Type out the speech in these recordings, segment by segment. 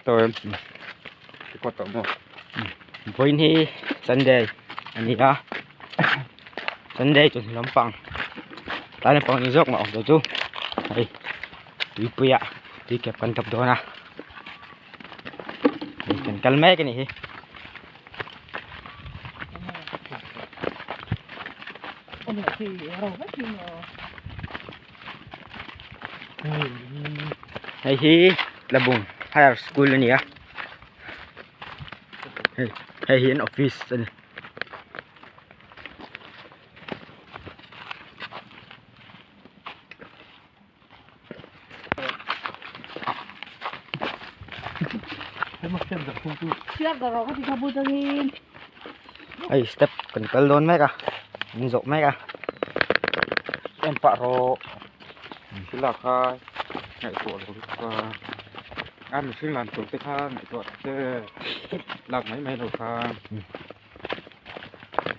Record tawh em? Record tawh maw? Vawiin hi Sunday a ni a, Sunday chawhnu lampang tlai lampang ni zawk mah awm tawh chu hei tuipuiah tui kep kan dap dawn a, hei kan kal mek a nih hi. Hei hi Tlabung Higher School a ni a hei hei hi an office a ni. Hei step kan kal dawn mek a an zawh mek a en pah rawh thil ah kha ngaihtuah lo lutuk a a mihring lan tur te kha ngaihtuah ta che lak mai mai lo kha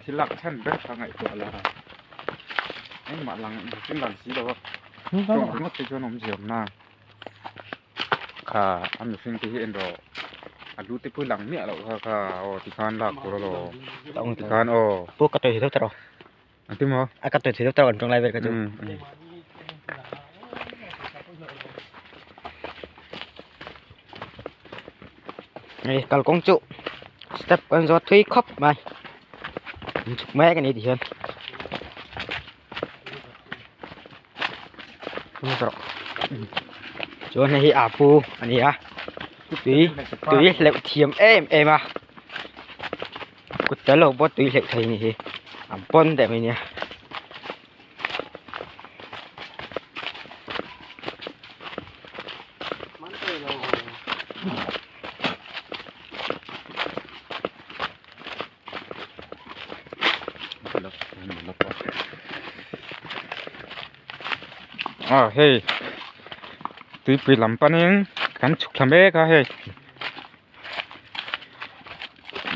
thil lak chhan ber kha ngaihtuah la engmah lang mihring lang si lo a tawng ringawt te chuan awmzia awm na kha a mihring te hi en rawh a lu te pawh lang miah loh kha kha aw tikhan lak tur alawm tikhan aw pu ka tawi thei deuh ta rawh a ti maw a ka tawi thei deuh ta rawh an tawng lai vel kha chu hei kalkawng chu step kan zawt thui khawp mai in chhuk mek a ni tihian chuan hei hi apu a ni a tui tui hleuh thiam em em a kut tel lo pawh tui hleuh thei a ni hi an pawn teh mai nia. Ah hei tuipui lam panin kan chhuk thla mek a hei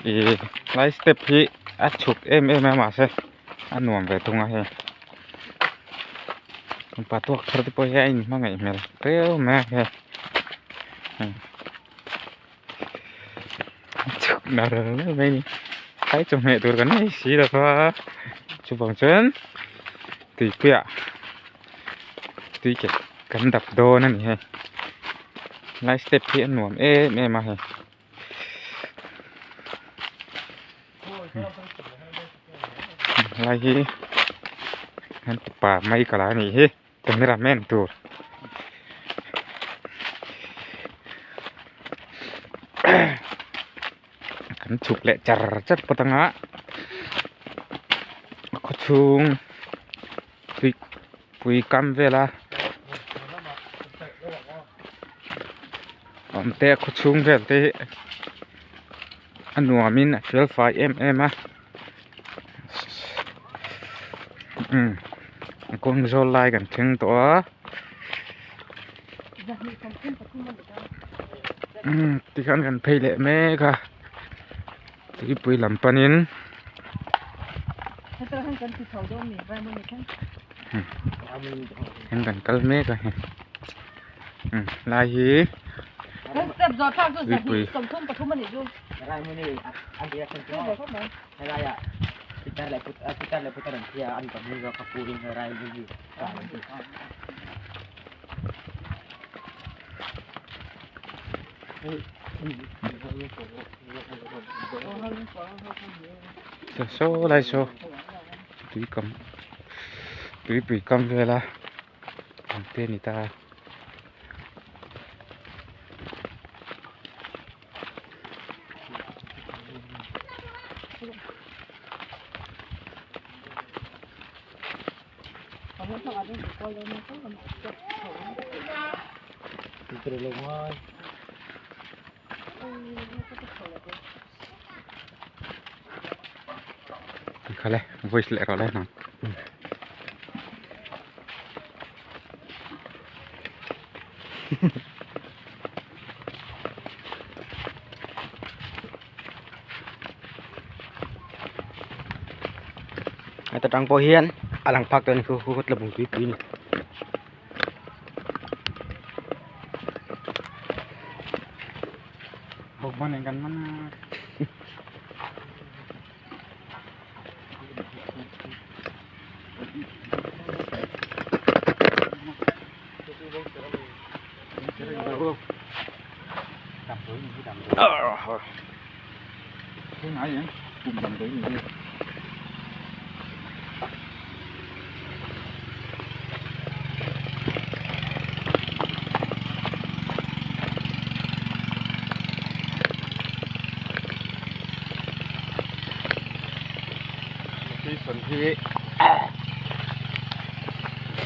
ih lai step hi a chhuk em em a mahse a nuam ve thung a hei mipa tuak thar te pawh hi a inhmangaih hmel viau mai a hei. Chhuk nar mai mai a ni phai chawhmeh tur kan nei si lo va chuvang chuan tuipuiah tui kep kan dap dawn a ni hei lai step hi a nuam em em a hei. Lai hi an tupa mai ka la nih hi. Camera man tur kan chhuk leh char char phawt ang a a khaw chhung tui pui kam vel a awm te a khaw chhung vel te hi a nuam in a fel fai em em a. Umm kawng zawl lai kan thleng tawh a umm tikhian kan phei leh mek a tuipui lam panin umm kan kal mek a hei umm lai hi tuipui. Saw lai saw tui kam tuipui kam vela awm te a ni ta. Khale voice leh rawh le hnang. Heta tang pawh hian a lang phak dawn khu khu tlabung tui pui a ni. Bawkbawn in kan man a.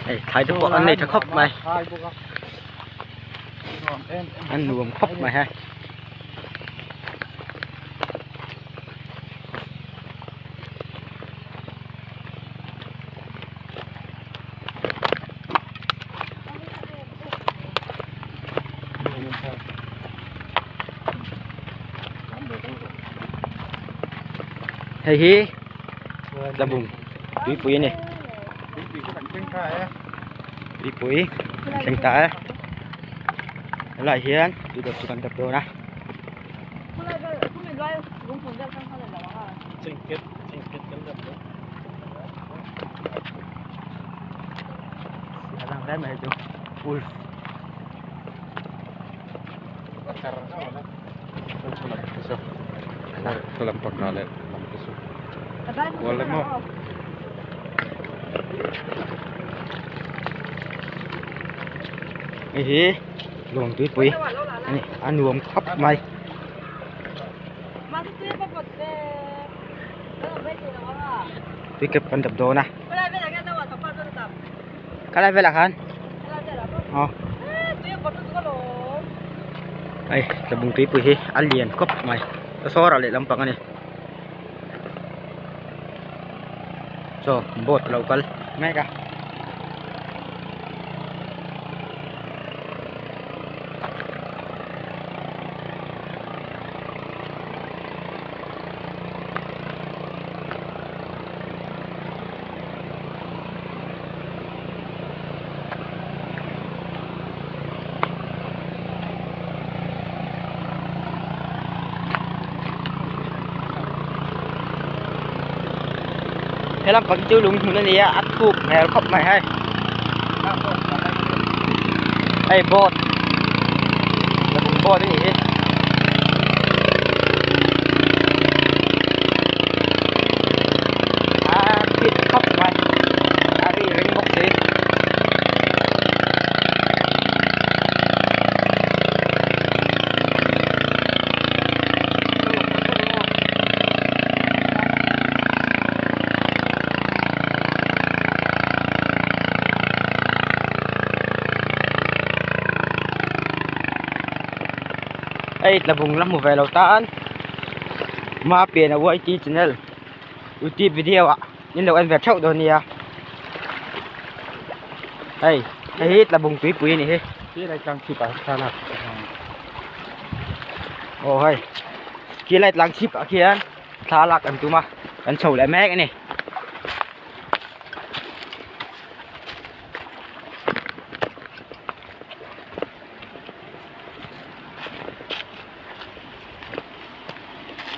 Hei thlai te pawh an nei tha khawp mai an nuam khawp mai he. Hei hi tlabung tuipui a ni tuipui kan thleng ta e helaiah hian tui dawp chu kan dap dawn a. Wolf. Hei hi lawng tuipui a ni a nuam khawp mai. Tuikep kan dap dawn a. Khalai velah khan aw hei tlabung tuipui hi a lian khawp mai sawrah lehlam pang a ni chaw boat a lo kal mek a. He lampang chu lung hmun a ni a a thuk hmel khawp mai hei hei boat boat a nih hi. A thit khawp mai a ri ring bawk si. Hei tlabung la hmu ve lo tan Mapiana YT channel youtube video ah min lo en ve theuh dawn nia hei hei hi tlabung tuipui a ni hi aw hei khilai tlang chhip ah khian thla lak an tum a kan chho leh mek a ni.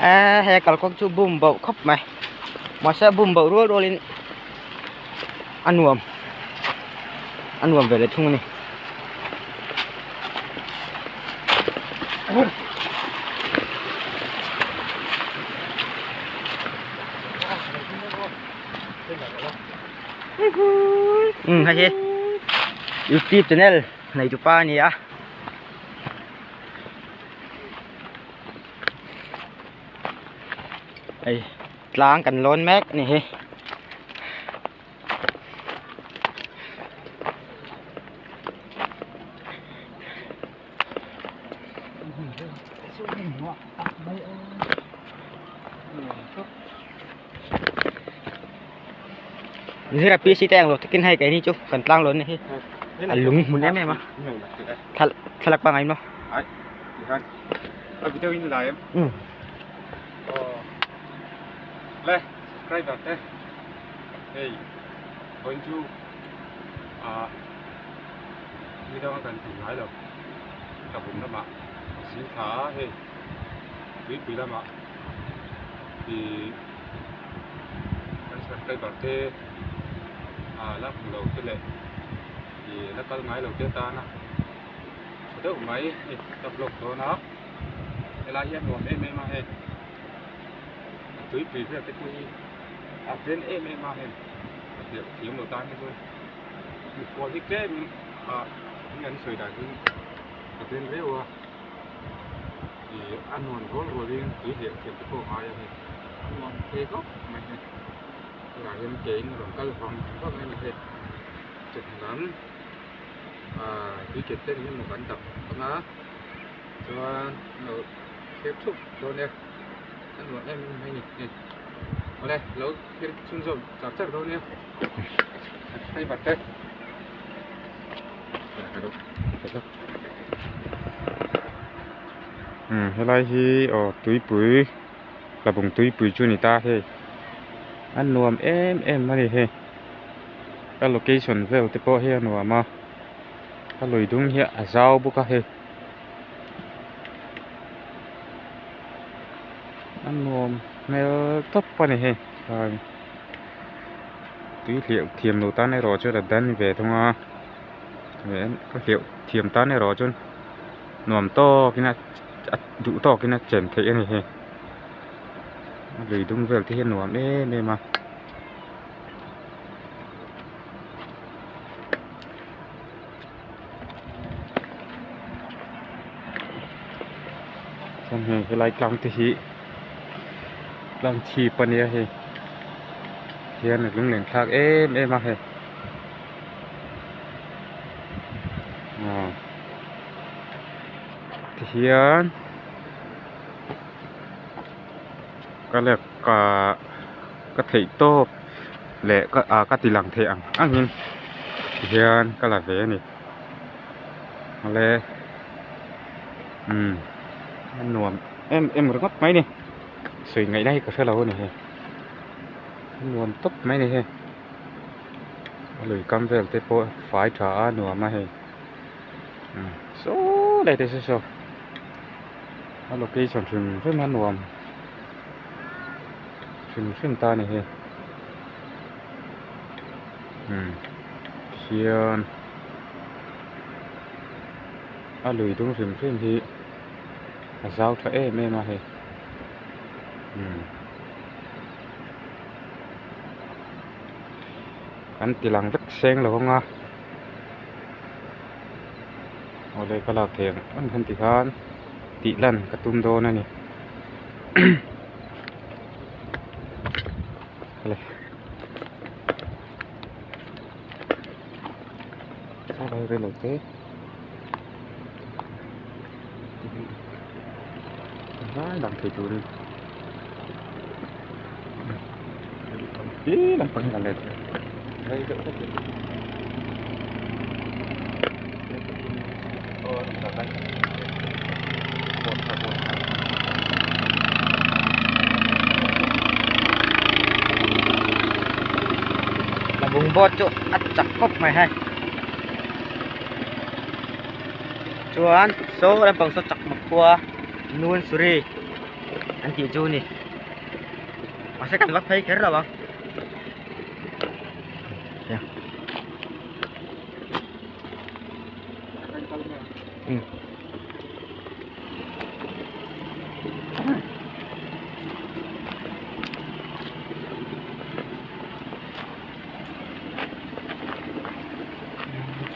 Eee he kalkawng chu bum bauh khawp mai mahse a bum bauh rual rual in a nuam a nuam ve leh thung a ni. Um hei hi youtube channel nei tu pa a ni a. Hei tlang kan lawn mek a ni hi. Zira PC te ang lo takin hei keini chu kan tlang lawn a ni hi a lung hmun em em a thlalak pangngai maw. A video in lai em? Um. Oh. Le, subscriber te. Hei, vawiin chu ah ni danga kan tih ngai lo. Tlabum lamah a sing thla a hei. Tuipui lamah ih kan subscriber te ah la hmu lo te leh ih la kal ngai lo te atana tha deuh mai hei ka vlog dawn a helai hi a nuam em em a hei a tuipui vel te pawh hi a den em em a hei a hliah thiam lo tan hi chuan mikhual hi tlem in ah enge an sawi dan chu a den riau a. Ih a nuam rual rualin tui hliah thiam te pawh a ngai a hei a nuam thei khawp mai hei tunah hian ke in a rawn kal vang vang a ni hei chawhnu lam ah tui ket te eng emaw kan dap ang a chuan an lo thlir thup dawn nia a nuam em em mai a ni hei awle lo thlir chhunzawm char char dawn nia hei vat te. Umm helai hi aw tuipui tlabung tuipui chu a ni ta hei a nuam em em a ni hei a location vel te pawh hi a nuam a a lui dung hi a zau bawk a hei a nuam hmel tawp a ni hei tui hliah thiam loh tan erawh chuan a dan ve thung a. Ka hleuh thiam tan erawh chuan nuam tawkin a duh tawkin a chen theih a ni hei a lui dung vel te hi a nuam em em a. Chuan hei helai tlang te hi tlang chhip a nia hei hian a lunglen thlak em em a hei. Aw tihian ka lek ah ka theih tawp leh ka ah ka ti lang thei ang angin tihian ka la ve a ni awle umm a nuam em em ringawt mai a ni sawi ngaihna hi ka hrelo a ni hei a nuam tawp mai a ni hei. A lui kam vel te pawh fai tha a nuam a hei umm saw lai te saw saw a location hrim hrim a nuam hrim hrim ta a ni hei umm khian a lui dung hrim hrim hi a zau tha em em a hei umm. Kan ti lang vek seng lo ang a awle ka lak thei ang ang han ti khan tih lan ka tum dawn a ni awle saw lai rei lo te lai lang thei turin. Tlabung boat chu a chak khawp mai hei chuan saw lampang saw chakma khua Nunsuri. An tih chu ni mahse kan va phei kher lo ang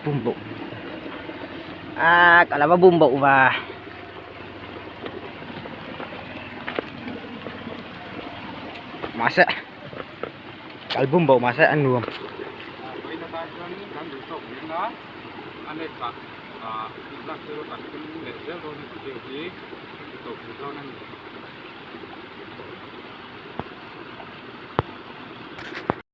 bum bộ à cả là bum bộ và mahse kal bum bo mahse a nuam.